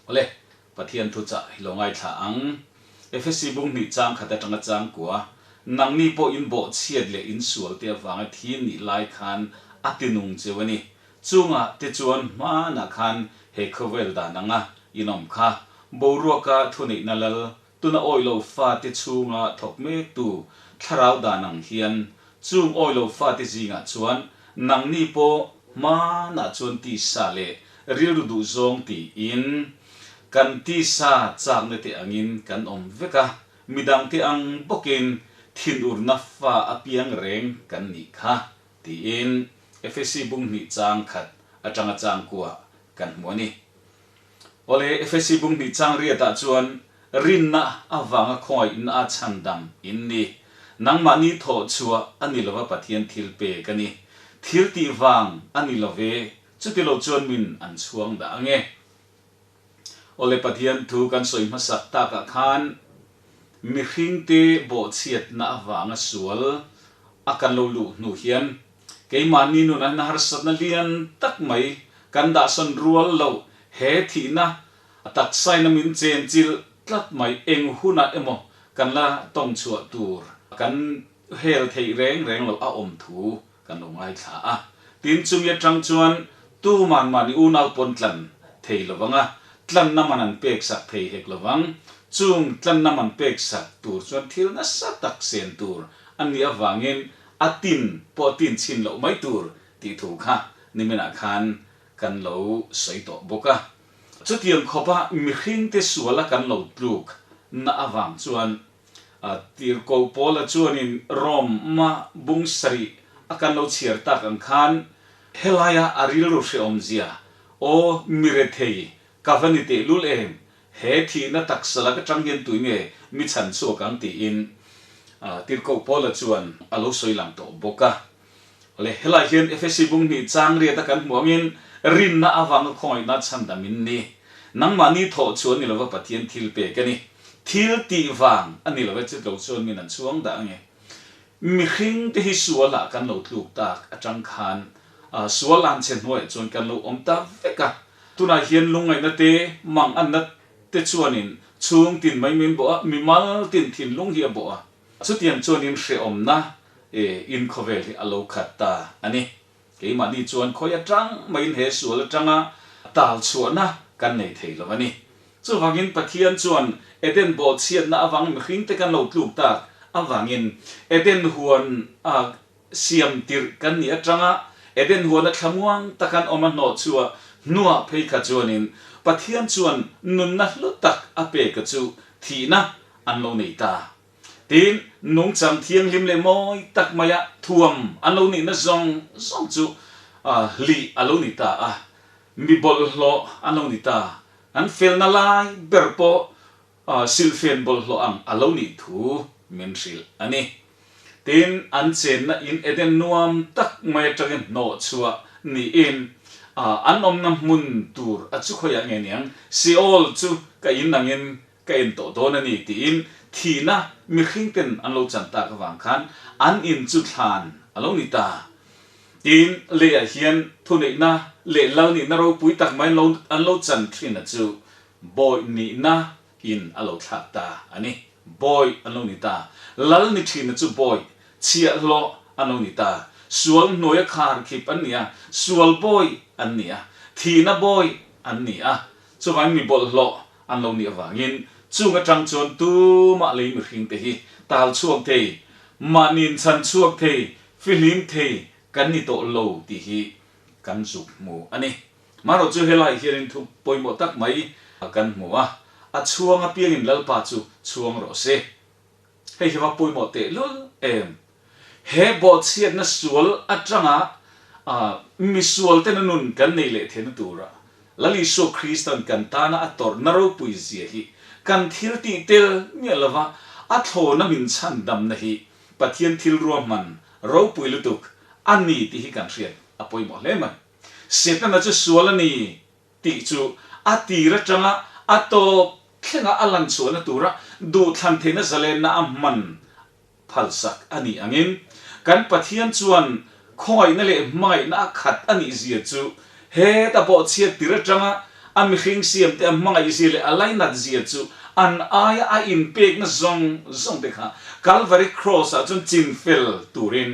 Awle, Pathian thuchah hi lo ngaithla ang. Efesi bung hnih chang khat atanga chang kua, Nangni pawh in bawhchhiat leh in sualte avanga thi nih lai khan a tinung cheu a ni. Chungah te chuan hmanah khan he khawvel dan anga in awm kha, boruaka thuneihna lal, tuna awih lo fate chhunga thawk mektu thlarau dan ang hian, chung awih lo fate zingah chuan nangni pawh hmanah chuan tisa leh rilru duhzawng tiin kan tisa chakna te angin kan awm vek a, midangte ang bawkin thinurna fa apiang reng kan nih kha. Tiin Efesi bung hnih chang khat atanga chang kuah kan hmu a ni. Awle, Efesi bung hnih chang riatah chuan rinna avanga khawngaihna a chhandam in ni. Nangmahni thawh chhuah a ni lova Pathian thil pek a ni. Thil tih vang a ni love, chutilo chuan min an chhuang dah ange. Awle Pathian thu kan sawi hmasak takah khan mihringte bawhchhiatna avanga sual a kan lo luh hnu hian keimahni nunah hian harsatna lian tak mai kan dahsawn rual loh he thihna taksaina min chenchilh tlat mai eng hunah emaw kan la tawng chhuah tur kan hel theih reng reng loh a awm thu Kan lo ngaithla a, tin chumi atang chuan tuman mahni unau pawn tlan thei lo vang a, tlanna man an pek sak thei hek lo vang. Chung tlanna man pek sak tur chuan thil nasa tak sen tur a nih avangin a tin pawh tin chhin loh mai tur tih thu kha niminah khan kan lo sawi tawh bawk a. Chutiang khawpa mihringte suala kan lo tluk na avang chuan Tirhkoh Paula chuanin Rome-a bung sarih a kan lo chhiar tak ang khan helaia a rilru hrehawmzia, Aw, mi rethei, ka va ni tehlul em? He thihna taksa lak atang hian tui nge mi chhan chhuak ang? tiin Tirhkoh Paula chuan a lo sawi lang tawh bawk a. Awle, helai hian Efesi bung hnih chang riat a kan hmuh angin rinna avanga khawngaihna chhandam in ni. Nangmahni thawh chu a ni lova Pathian thil pek a ni. Thil tih vang a ni lova chutlo chuan min an chhuang dah ange. Mihring te hi sualah kan lo tluk tak atang khan sual an che hnuaiah chuan kan lo awm ta vek a. Tunah hian lungngaihna te, manganna te chuanin chhung tin mai min bawh a, mimal tin thinlung hi a bawh a. Chutiang chuanin hrehawmna in khawvel hi a lo khat ta a ni. Keimahni chuan khawi atang maiin he sual atanga tal chhuahna kan nei thei lo a ni. Chuvangin Pathian chuan Eden bawhchhiatna avangin mihringte kan lo tluk tak avangin Eden huan a siam tirh kan nih atanga Eden huana thlamuang tak an awm a hnawh chhuah hnuah phei kha chuanin Pathian chuan nunna hlu tak a pek a chu thihna an lo nei ta. Tin, nungchang thianghlim leh mawi tak maia thuam an lo nihna zawng zawng chu hlih a lo ni ta a, mi bawlhhlawh an lo ni ta. An felna lai ber pawh silhfen bawlhhlawh ang a lo nih thu min hrilh a ni. Tin, an chenna in Eden nuam tak mai atangin hnawh chhuah niin an awmna hmun tur a chu khawiah nge niang? Seol chu ka in angin Ka en tawh dawn a ni tiin thihna mihring ten an lo chan tak avang khan an in chu thlan a lo ni ta. Tin, leiah hian thuneihna leh lal nihna ropui tak mai lo an lo chan thin a chu bawi nihna in a lo thlak ta a ni. Bawi an lo ni ta. Lal ni thin a chu bawi chhiahhlawh an lo ni ta. Sual hnuaia khar khip an ni a, sual bawi an ni a, thihna bawi an ni a. Chuvangin mi bawlhhlawh an lo nih avangin chung atang chuan tumah lei mihring te hi tal chhuak thei, mahni inchhan chhuak thei, fihlim thei kan ni tawh lo tih hi kan zuk hmu a ni. Marawh chu helai hianin thu pawimawh tak mai kan hmu a, a chhuang apiangin Lalpa chu chhuang rawh se. Hei hi va pawimawh tehlul em? He bawhchhiatna sual atanga misual tena nun kan neih leh theihna tura Lal Isua Kristan kan tana a tawrhna ropui zia hi kan thil tih tel miah lova a thlawna min chhandamna hi Pathian thil ruahman ropui lutuk a ni tih hi kan hriat a pawimawh hle mai. Setana chu sual a ni tih chu a tir atanga a tawp thlenga a lan chhuahna tura duhthlan theihna zalenna a hman phalsak a nih angin, kan Pathian chuan khawngaihna leh hmangaihna a khat a nih zia chu heta bawhchhiat tir atanga A mihring siamte a hmangaihzia leh a lainatzia chu an aia a inpekna zawng zawng te kha Kalvari Kraws-ah chuan chinfel turin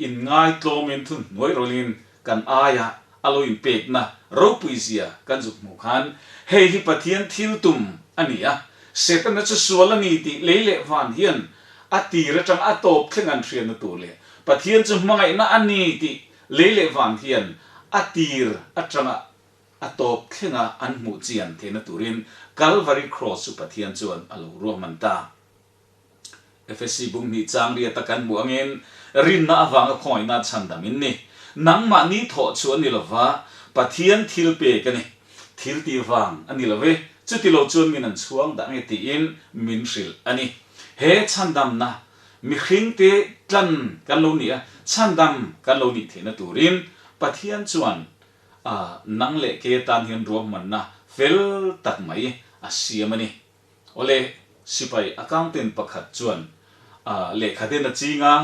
inngaitlawmin thunhnuai rawlin kan aia a lo inpekna ropuizia kan zuk hmuh khan hei hi Pathian thil tum a ni a, Setana chu sual a ni tih lei leh van hian a tir atang a tawp thleng an hriatna tur leh Pathian chu hmangaihna a ni tih lei leh van hian a tir atanga a tawp thlenga an hmuh chian theihna turin Kalvari Kraws chu Pathian chuan a lo ruahman ta. Efesi bung hnih chang riata kan hmuh angin rinna avanga khawngaihna chhandam in ni. Nangmahni thawh chu a ni lova, Pathian thil pek a ni. Thil tih vang a ni lo e, chuti lo chuan min an chhuang dah nge tiin min hrilh a ni. He chhandamna mihringte tlan kan lo nih a, chhandam kan lo nih theihna turin Pathian chuan a nang leh kei atan hian ruahmanna fel tak mai a siam a ni. Awle, sipai accountant pakhat chuan lehkha den a ching a,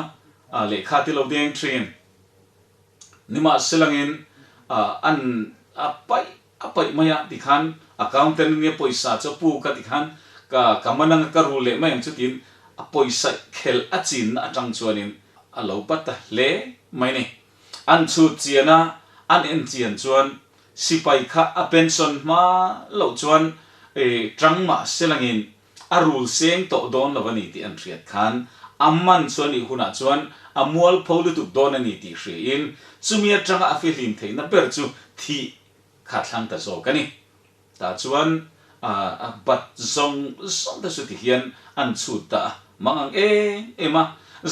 lehkha te lo deng thin. Nimahselangin an a paih a paih mai a tikhan accountant nge pawisa chu a puk a tikhan ka ka man anga ka rul leh mai ang chu tiin a pawisa khelh a chinna atang chuanin a lo bat ta hle mai a ni. An chhut chian a, an en chian chuan sipai kha a pension hma loh chuan tang mah selangin a rul seng tawh dawn lo a ni tih an hriat khan a man chu a nih hunah chuan a mualpho lutuk dawn a ni tih hriain chumi atanga a fihlim theihna ber chu thih kha thlang ta zawk a ni. Tah chuan a bat zawng zawng te chu ti hian an chhut ta a, mang ang em em a,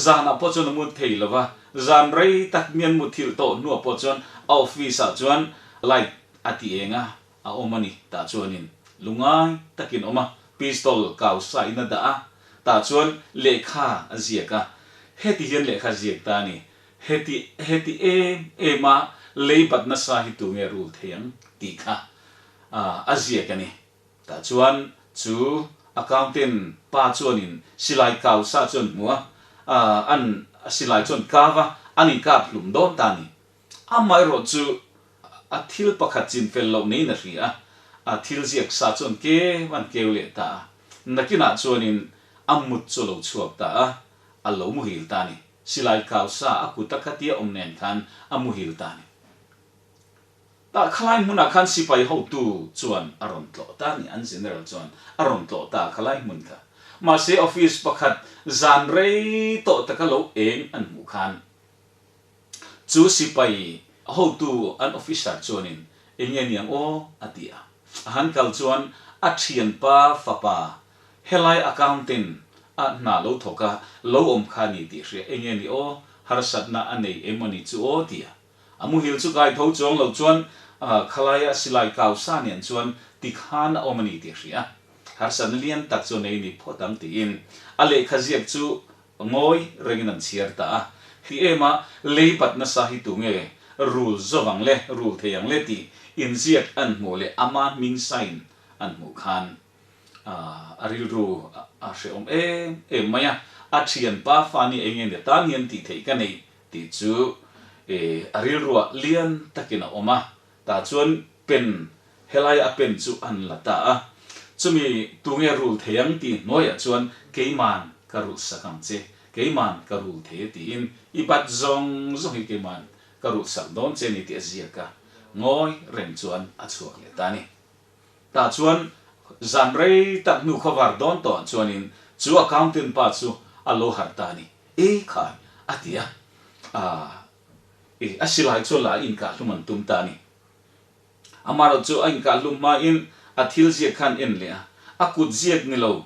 zanah pawh chuan a mut thei lo va, zan rei tak mi an muthilh tawh hnuah pawh chuan a office ah chuan light a ti eng a, a awm a ni. Tah chuanin lungai takin awm a, pistol kau sa in a dah a, tah chuan lehkha a ziak a, heti hian lehkha ziak ta a ni, heti heti em em a lei bat nasa hi tunge rul thei ang tih kha a ziak a ni. Tah chuan chu accountant pa chuanin silai kau sa chuan hmu a, an silai chuan kau a, an inkap hlum dawn ta a ni. Amaherawh chu a thil pakhat chin fel loh niin a hria a, a thil ziak sa chuan keu an keu leh ta a. Nakinah chuanin a mut chu a lo chhuak ta a, a lo muhil ta a ni. Silai kau sa a kut a khatia awm nen khan a muhil ta a ni. Tah khalai hmunah khan sipai hotu chuan a rawn tlawh ta a ni, an general chuan a rawn tlawh ta khalai hmun kha. Mahse office pakhat zan rei tawh taka lo eng an hmuh khan chu sipai hotu an officer chuanin eng nge niang aw a ti a. A han kal chuan a thianpa fapa helai accountant a hna lo thawk a lo awm kha a ni tih hria eng nge ni aw harsatna a nei em aw ni chu aw ti a. A muhil chu kai tho chuang lo chuan khalaia silai kau sa nen chuan tikhan a awm a ni tih a hria. Harsatna lian tak chu a nei ni phawt ang tiin a lehkha ziak chu ngawi rengin an chhiar ta a. Ti em a, lei bat nasa hi tu nge rul zawk ang le, rul thei ang le tih inziak an hmuh leh ama hming sign an hmuh khan a rilru a hrehawm em em mai a. A thianpa fa ni eng nge ni tan hian tih theih ka nei Tih chu a rilruah lian takin a awm a, tah chuan pen helaia a pen chu an la ta a. Chumi tunge rul thei ang tih hnuaiah chuan keiman ka rulh sak ang che, keiman ka rul thei e tiin i bat zawng zawng hi keiman ka rulh sak dawn che ni tih a ziak a, ngawi reng chuan a chhuak leh ta a ni. Tah chuan zan rei tak hnu khawvar dawn tawh chuanin chu accountant pa chu a lo harh ta a ni. E khai! a ti a. A, e, a silai chu la a inkahhlum an tum ta a ni. Amaherawh chu a inkahhlum hmain a thil ziak kha an en leh a, a kut ziak ni lo,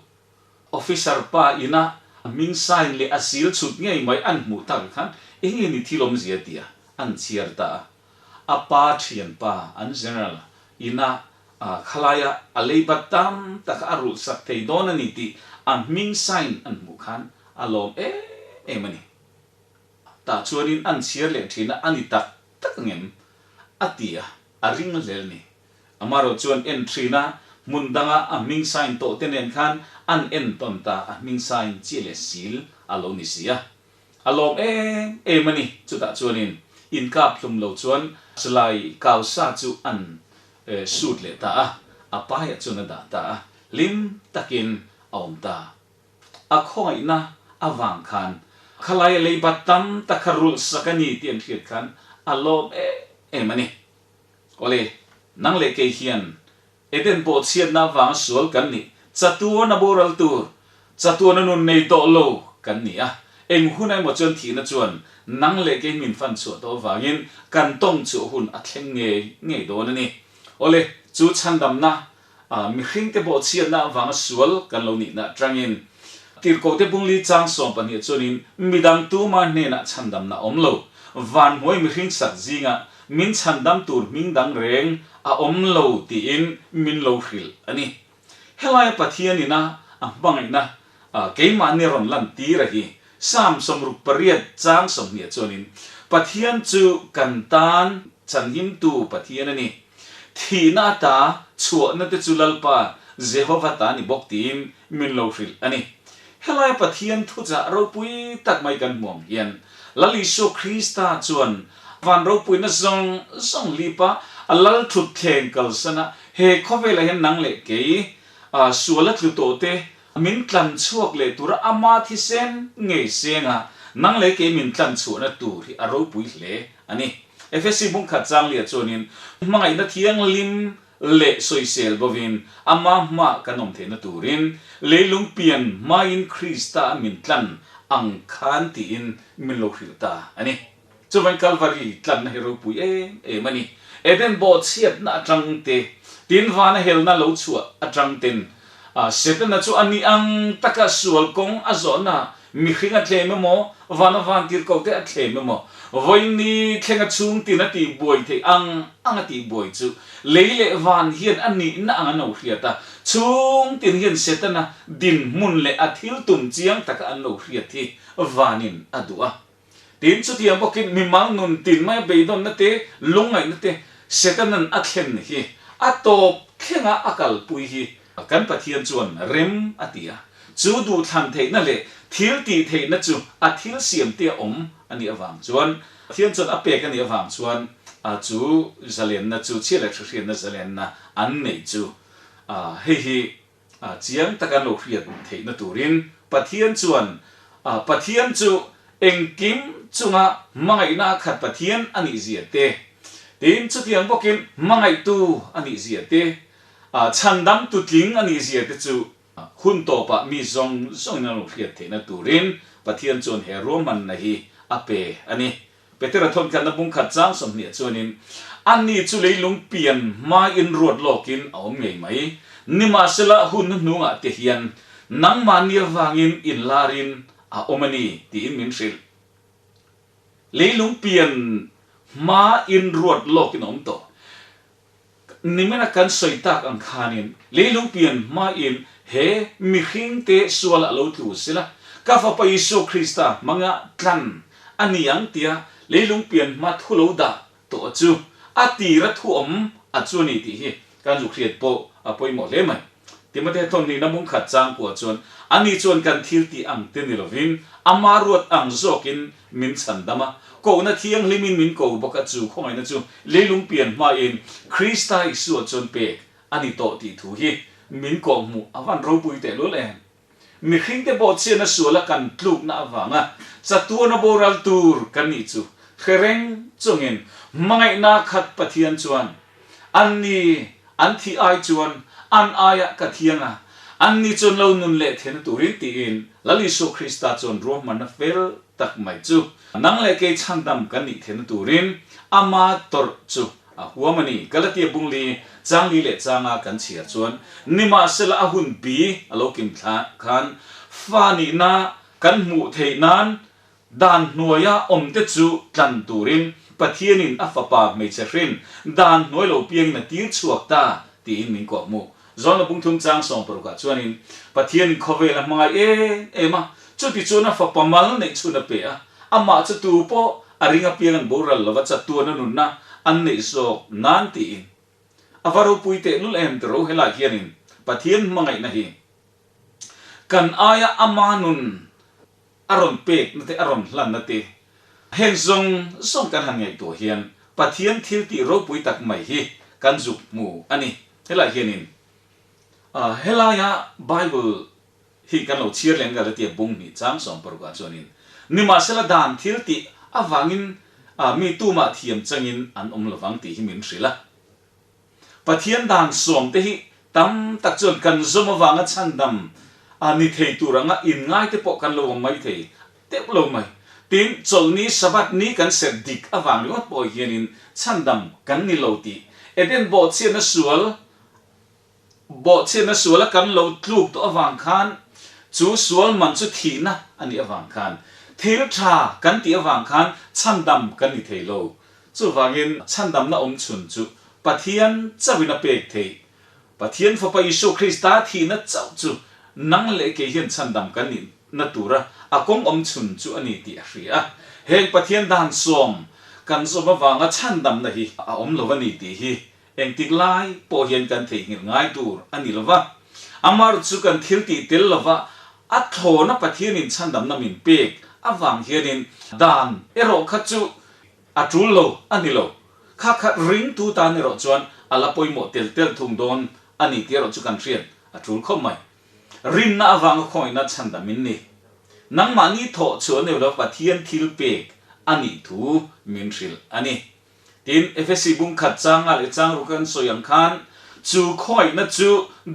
officer pa ina hming sign leh a sil chhut ngei mai an hmuh tak khan eng nge ni thil awmzia ti a, an chhiar ta a. A pa thianpa an general ina khalaia a leibat tam tak a rulh sak thei dawn a ni tih a hming sign an hmuh khan a lawm em em a ni. Tah chuanin an chhiar leh thin a, a ni tak tak angem? a ti a, a ring hlel ni. Amaherawh chuan en thin a, hmun danga a hming sign tawh te nen khan an en tawn ta, a hming sign chiah leh sil a lo ni si a. A lawm em em a ni. Chutah chuanin inkap hlum lo chuan silai kau sa chu an sut leh ta a, a paiah chuan a dah ta a, hlim takin a awm ta. A khawngaihna avang khan khalaia leiba tam tak kha rulh sak a ni tih an hriat khan a lawm em em a ni. Awle, nang leh kei hian Eden pawh chhiatna avanga sual kan nih, chatuan a boral tur, chatuan a nun nei tawh lo kan ni a. Eng hun emaw chuan thihna chuan nang leh kei min fan chhuah tawh avangin kan tawng chhuah hun a thleng ngei ngei dawn a ni. Awle, chu chhandamna mihringte pawh chhiatna avanga sual kan lo nihna atangin Tirhkohte Bungli chang 12 chuanin midang tuma hnenah chhandamna awm lo, vanhnuai mihring sak zingah min chhandam tur hming dang reng a awm lo tiin min lo hrilh a ni. Helaia Pathian ina a hmangaihna keimahni rawn lan tir a hi Psalm 68 chang 20 chuanin Pathian chu kan tan chanhimtu Pathian a ni. Thihna ata chhuahna te chu Lalpa Jehova ta ni bawk tiin min lo hrilh a ni. Helaia Pathian thuchah ropui tak mai kan hmuh ang hian Lal Isua Krista chuan van ropuina zawng zawng lipa a lal thutthleng kalsan a, he khawvelah hian nang leh kei sual a tlu tawh te min tlan chhuak leh tura ama thisen ngei seng a, nang leh kei min tlan chhuahna tur hi a ropui hle a ni. Efesi bungkhat changlia chuanin hmangaihna thianghlim leh sawisel bovin ama hma kan awm theihna turin leilung pian hmain Krista a min tlan ang khan tiin min lo hrilh ta a ni. Chuvain Kalvari tlanna hi ropui em em a ni. Eden bawhchhiatna atang te, tin vana helna lo chhuah atang ten Setana chu a nih ang taka sual kawng a zawhna mihring a thlem emaw, vana vantirhkoh te a thlem emaw, vawiin thlenga chhungtin a tihbuai theih ang ang a tihbuai chu lei leh van hian a nihna ang an lo hriat a, chhungtin hian Setana dinhmun leh a thil tum chiang taka an lo hriat hi vanin a duh a. Tin, chutiang bawkin mimal nun tin maia beidawnna te, lungngaihna te Setanan a thlen hi a tawp thlenga a kalpui hi kan Pathian chuan rem a ti a. Chu duhthlan theihna leh thil tih theihna chu a thil siamte a awm a nih avang chuan, Pathian chuan a pek a nih avang chuan chu zalenna chu chhia leh hrihriatna zalenna an neih chu hei hi Chiang taka an lo hriat theihna turin Pathian chuan Pathian chu engkim chunga hmangaihna a khat Pathian a nih zia te, tin chutiang bawkin hmangaihtu a nih zia te, chhandamtu tling a nih zia te chu hun tawpah mi zawng zawngin an lo hriat theihna turin Pathian chuan he ruahmanna hi a pe a ni. Petera thawnkhatna bungkhat chang 20 chuanin, Ani chu leilung pian hmain ruat lawkin a awm ngei mai. Nimahsela hun hnuhnungah te hian nangmahni avangin inlarin a awm a ni, tiin min hrilh. Leilung pian hmain ruat lawkin a awm tawh. Nimina kan sawi tak ang khanin leilung pian hmain he mihringte sualah lo tlu sela, ka Fapa Isua Krista hmanga tlan a ni ang tia leilung pian hma thu lo dah tawh chu a tira thu awm a chu a ni tih hi kan zuk hriat pawh a pawimawh hle mai. Timothea thawmhnihna mungkhat changkua chuan ani chuan kan thil tih ang te ni lovin ama ruat ang zawkin min chhandam a, kohna thianghlimin min ko bawk a, chu khawngaihna chu leilung pian hmain Krista Isua chuan pek a ni tawh tih thu hi min kawhhmuh a van ropui tehlul em? Mihringte bawhchhiatna suala kan tlukna avanga chatuana boral tur kan nih chu hre reng chungin hmangaihna khat Pathian chuan Anni an thih ai chuan an aiah ka thiang a, anni chuan lo nun leh theihna turin tiin Lal Isua Krista chuan ruahmanna fel tak mai chu nang leh kei chhandam kan nih theihna turin ama tawrh chu a huam a ni. Galatia bungli changli leh changa kan chhiar chuan nimahsela a hun bi a lo kim khan fa nihna kan hmuh theih nan Dan hnuaia awmte chu tlan turin Pathianin a Fapa hmeichhe hrin dan hnuai lo piangin a tir chhuak ta tiin min kawhhmuh. Zawlna bungthum chang sawmparukah chuanin Pathianin khawvel a hmangaih em em a, chuti chuan a Fapa mal neih chhun a pe a, amah chu tu pawh a ring apiang an boral lova chatuan a nunna an neih zawk nan tiin. A va ropui tehlul em tiro helai hianin Pathian hmangaihna hi kan aia ama nun A rawn pekna te, a rawn hlanna te, heng zawng zawng kan han ngaihtuah hian Pathian thil tih ropui tak mai hi kan zuk hmu a ni. Helaiah hianin helaia Bible hi kan lo chhiar leh ang Galatia bung hnih chang 16 ah chuanin, Nimahsela dan thil tih avangin mi tumah thiam changin an awm lovang tih hi min hrilh a. Pathian dan sawmte hi tam tak chuan kan zawm avanga chhandam a ni thei tur anga inngai te pawh kan lo awm mai thei teuh lo mai. Tin, chawlhni, Sabbath, ni kan serh dik avang ringawt pawh hianin chhandam kan ni lo tih Eden bawhchhiatna sual Bawhchhiatna suala kan lo tluk tawh avang khan chu sual man chu thihna a nih avang khan thil tha kan tih avang khan chhandam kan ni thei lo. Chuvangin chhandamna awm chhun chu Pathian chauhin a pek theih. Pathian Fapa Isua Krista thihna chauh chu nang leh kei hian chhandam kan nihna tura a kawng awm chhun chu a ni tih a hria a. Heng Pathian dan sawm kan zawm avanga chhandamna hi a awm lo a ni tih hi Engtik lai pawh hian kan theihnghilh ngai tur a ni lova, amar chu kan thil tih tel lova a thlawna Pathianin chhandamna min pek avang hianin dan erawh kha chu a tul lo a ni lo. Kha kha ringtu tan erawh chuan a la pawimawh tel tel thung dawn a ni tih erawh chu kan hriat a tul khawp mai. Rinna avanga khawngaihna chhandam in ni. Nangmahni thawh chhuah neu lova Pathian thil pek a nih thu min hrilh a ni. Tin, Efesi bung khat changa leh chang ruk an sawi ang khan, chu khawngaihna chu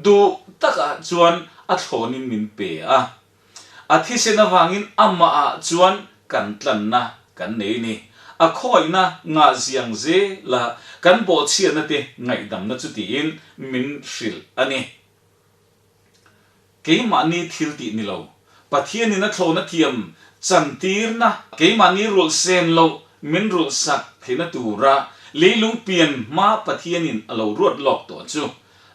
duh takah chuan a thlawnin min pe a. A thisen avangin amahah chuan kan tlanna kan nei ni. A khawngaihna ngah ziang zela kan bawhchhiatna te ngaihdamna chu tiin min hrilh a ni. Keimahni thil tih ni lo, Pathianin a thlawhna thiam chantirna, keimahni rulh sen loh min rulh sak theihna tura leilung pian hma Pathianin a lo ruat lawk tawh chu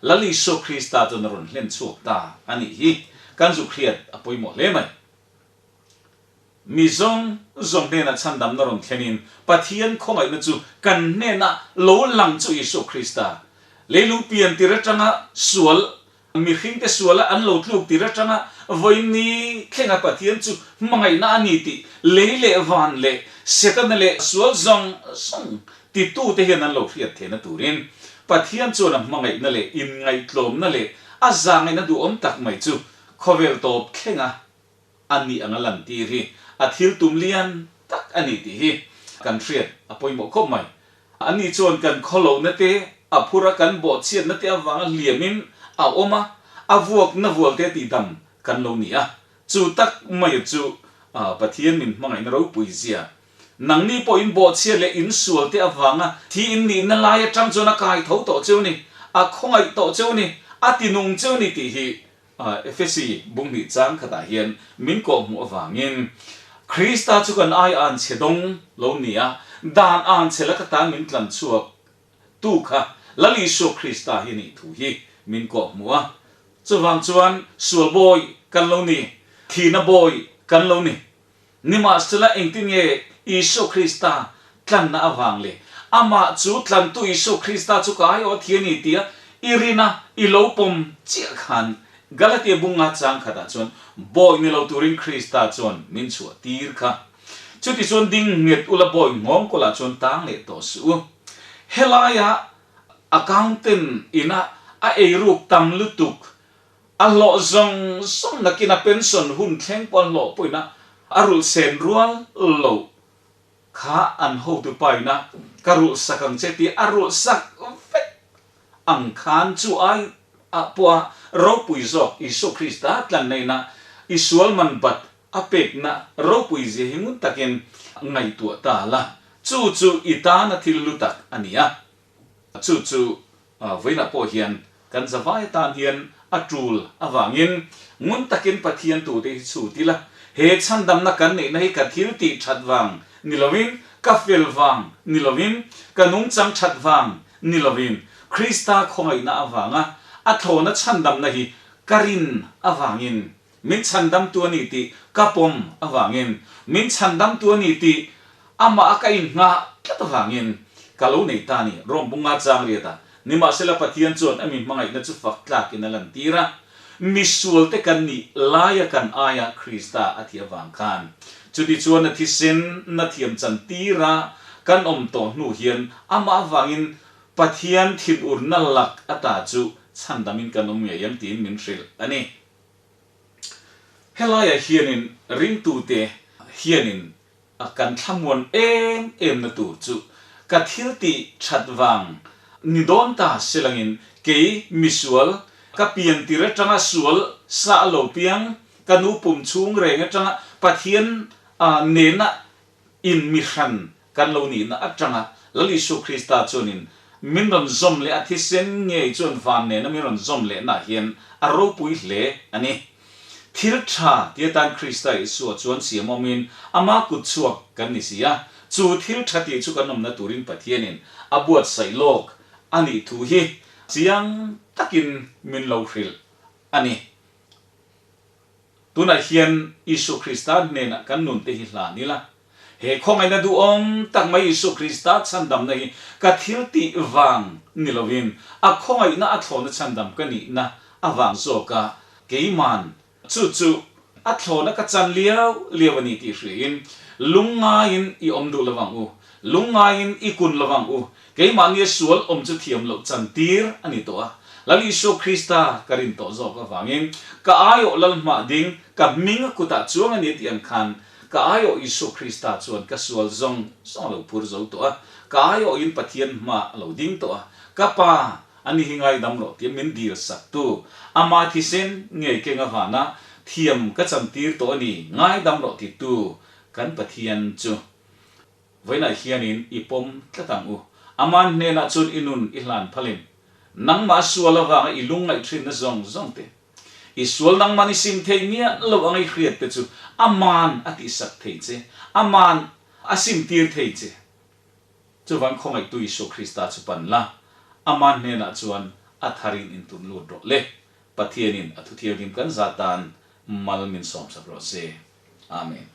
Lal Isua Krista chuan a rawn hlen chhuak ta a nih hi kan zuk hriat a pawimawh hle mai. Mi zawng zawng hnenah chhandamna rawn thlenin Pathian khawngaihna chu kan hnenah lo lang chu Isua Krista leilung pian tir atanga sual Mihringte suala an lo tluk tir atanga vawiin thlenga Pathian chu hmangaihna a ni tih lei leh van leh Setana leh sual zawng zawng titute hian an lo hriat theihna turin Pathian chuan a hmangaihna leh inngaihtlawmna leh a zahngaihna duhawm tak mai chu khawvel tawp thlenga a nih anga lantir hi a thil tum lian tak a ni tih hi kan hriat a pawimawh khawp mai. Ani chuan kan khawlohna te, a phur a kan bawhchhiatna te avanga hliamin a awm a, a vuakna vual te tihdam kan lo ni a. Chu tak mai chu Pathian min hmangaihna ropui zia. Nangni pawh in bawhchhiat leh in sual te avanga thi in nihna lai atang chuan a kai tho tawh cheu ni, a khawngaih tawh cheu ni, a tinung cheu ni tih hi Efesi bung hnih chang khatah hian min kawhhmuh avangin Krista chu kan ai an chhe dawng lo ni a, dan an chhe laka tan min tlan chhuak tu kha Lal Isua Krista hi nih thu hi min kawhhmuh a. Chuvang chuan sual bawi kan lo ni, thihna bawi kan lo ni. Nimahsela engtin nge Isua Krista tlanna avang leh amah chu tlantu Isua Krista chu ka aiawh thi a ni tia i rina i lo pawm chiah khan Galatia bunga chang khatah chuan bawi ni lo turin Krista chuan min chhuah tir kha. Chutichuan ding nghet ula bawi nghawng kawlah chuan tang leh tawh suh u. Helaia accountant ina a eiruk tam lutuk A hlawh zawng zawng nakin a pension hun thleng pawh a hlawh pawhin a a rulh sen rual lo kha an hotu pa in a ka rulh sak ang che tih a rulh sak vek ang khan chu ai ah pawh a ropui zawk Isua Krista tlanneihna i sual man bat a pekna ropui zia hi ngun takin ngaihtuah ta la chu chu i tana thil hlu tak a ni a. Chu chu vawiinah pawh hian kan zavai atan hian a tul avangin ngun takin Pathian tute hi chhut ila, he chhandamna kan neihna hi ka thil tih that vang ni lovin, ka fel vang ni lovin, ka nungchang that vang ni lovin, Krista khawngaihna avanga a thlawna chhandamna hi ka rin avangin Min chhandamtu a ni tih ka pawm avangin, min chhandamtu a ni tih amah a ka innghah tlat avangin ka lo nei ta a ni, Rom bunga chang riat a. Nimahsela Pathian chuan a mi hmangaihna chu fak tlakin a lantir a, misualte kan nih laia kan aia Krista a thi avang khan. Chutichuan a thisen na thiam chan tira kan awm tawh hnu hian amah avangin. Pathian thinurna lak ata chu chhandamin kan awm ngei ang tiin min hrilh a ni. Helaiah hianin ringtute hianin A kan thlamuan em em na tur chu ka thil tih that vang ni dawn ta silangin kei misual ka pian tir atanga sual sa a lo piang ka nu pum chhung reng atanga Pathian nena in mihran kan lo nihna atanga Lal Isua Krista chuanin min rawn zawm leh a thisen ngei chuan van nena min rawn zawm lehna hian a ropui hle a ni. Thil tha ti atan Krista Isua chuan siam awmin ama kut chhuak kan ni si a, chu thil tha tih chu kan awmna turin Pathianin a buatsaih lawk a nih thu hi chiang takin min lo hrilh a ni. Tunah hian Isua Krista hnenah kan nunte hi hlan ila, he khawngaihna duhawm tak mai Isua Krista chhandamna hi ka thil tih vang ni lovin a khawngaihna a thlawhna chhandam ka nihna avang zawka keiman chu chu a thlawhna ka chan liau liau a ni tih hriain lungngaiin i awm duh lovang u, lungngaiin i kun lovang u, keimahnia sual awm chu thiam loh chan tir a ni tawh a, Lal Isua Krista ka rin tawh zawk avangin ka aiawh lal hmah ding ka hming a kutah chuang a ni tih ang khan Ka aiawh Isua Krista chuan ka sual zawng zawng a lo phur zo tawh a, ka aiawhin Pathian hma a lo ding tawh a, ka Pa, ani hi ngaidam rawh tia min dil saktu, ama thisen ngei keng avana thiam ka chantir tawh a ni, ngaidam rawh titu kan Pathian chu vawiinah hianin i pawm tlat ang u. Aman hnenah chuan i nun i hlan phalin, nangmah sual avanga i lungngaih thinna zawng zawng te, I sual nangman i sim thei miah lo ang i hriat te chu aman a tihsak thei che, aman a sim tir thei che. Chuvang khawngaihtu Isua Krista chu pan la, aman hnenah chuan a tharin intun lut rawh le. Pathianin a thuthianghlim kan za tan mal min sawmsak rawh se. Amen.